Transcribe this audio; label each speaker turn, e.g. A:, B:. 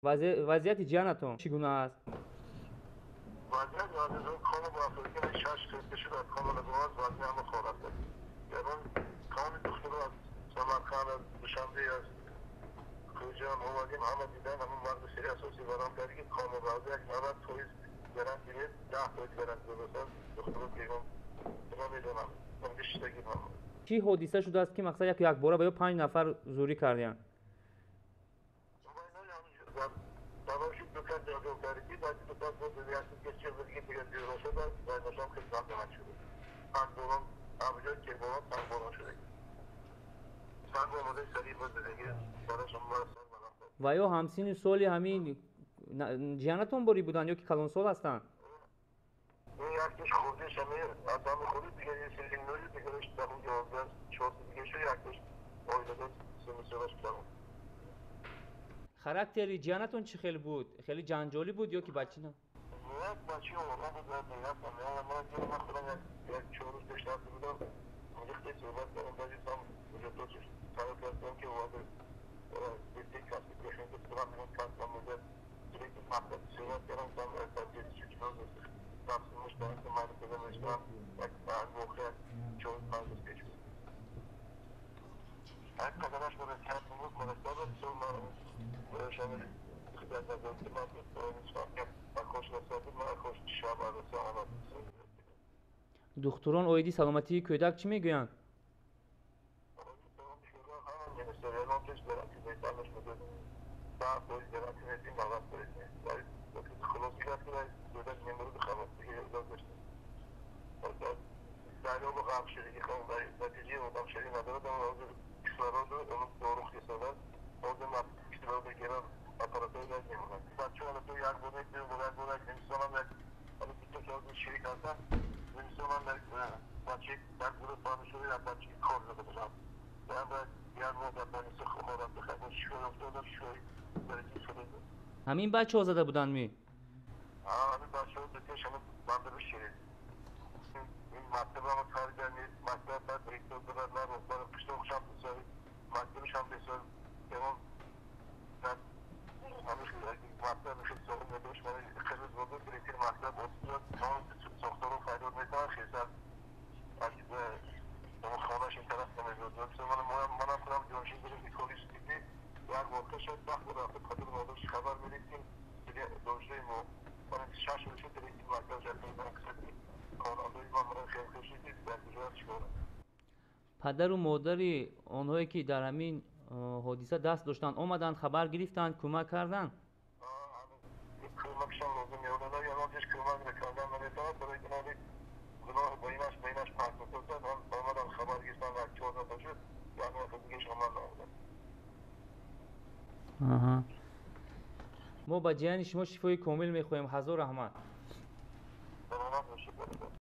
A: Вазъияти ҷиянатон чӣ гуна аст?
B: Вазъият кома бо афродикани шаш хеста шуд, аз кома набуромад, вазъи ҳама хор аст. Ягон тамоми духтуро аз Самарқанд, аз Душанбе, аз Хуҷанд омадем, ҳама дидан, ҳамон марди сери асосӣ варам кард, ки кома баъзе як 90% гаранти нест, 10% гаранти додасан духтуро, ки ягон намедонам, шиштагӣ.
A: Чӣ ҳодиса шудааст, ки мақсад як якбора ба ё панҷ нафар зӯрӣ кардиянд? Ва ё ҳамсину соли ҳамин ҷиянатон борӣ буданд ё ки калонсол ҳастанд?
B: Якеш хурдеш ҳами одами хурди, дигари силиннои, дигараш даҳу 11 чор дигашу, якеш оиладор, сину солаш калон.
A: Характери ҷиянатон чӣ хел буд? Хеле ҷанҷолӣ буд ё ки бачи на?
B: Як бачи ором буд. Ман худам як 4 рӯз пеш рафта будам, хеле суҳбат кардам, баъди ҳуҷҷатотш талаб кардам, ки оварда касби худам касбам муддат мактаб суҳбат кардам, нафсимуш як воқеа 4-5 рӯз пеш буд. Як қадараш мураккаб буд, мураккаб бисёр. Ман
A: Духтурон оиди саломатии кӯдак чӣ мегӯянд? Ҳамин бачаҳо зада буданд ми?
B: Ҳамин бачаҳо дутеш ҳамин бандаби ширин мактабамо тарбия мактаб, баъд директор дорад, на роҳбар қишлоқшам бисёр, мактабишам бисёр, ягон мактаб хел соғ надошт. Қирғиз буд директори мактаб, сохторо фарёд мекунад, хеса аз хонаш ин тараф намезод. Манам худам ҷоншин дорем, ки кори шудиди як воқеа шуд, 10 бор рафта падару модарш хабар медид, ки донишҷӯи мо 6 рӯз шуд, директори мактаб хонандаи ман хел шудид, дар куҷо чикор.
A: Падару модари онҳое, ки дар ҳамин ҳодиса даст доштанд, омаданд, хабар гирифтанд, кӯмак карданд?
B: Кӯмакшон лозим меомада, ягон ҷош кӯмак накардан наметавонад, барои гуноҳи гуноҳ ба инаш паҳн месозад. Омадан, хабар гирифтан, як чор нафар шуд, як нафар дигаш омад, наомаданд.
A: Мо ба ҷияни шумо шифои комил мехоҳем. Ҳазор раҳмат.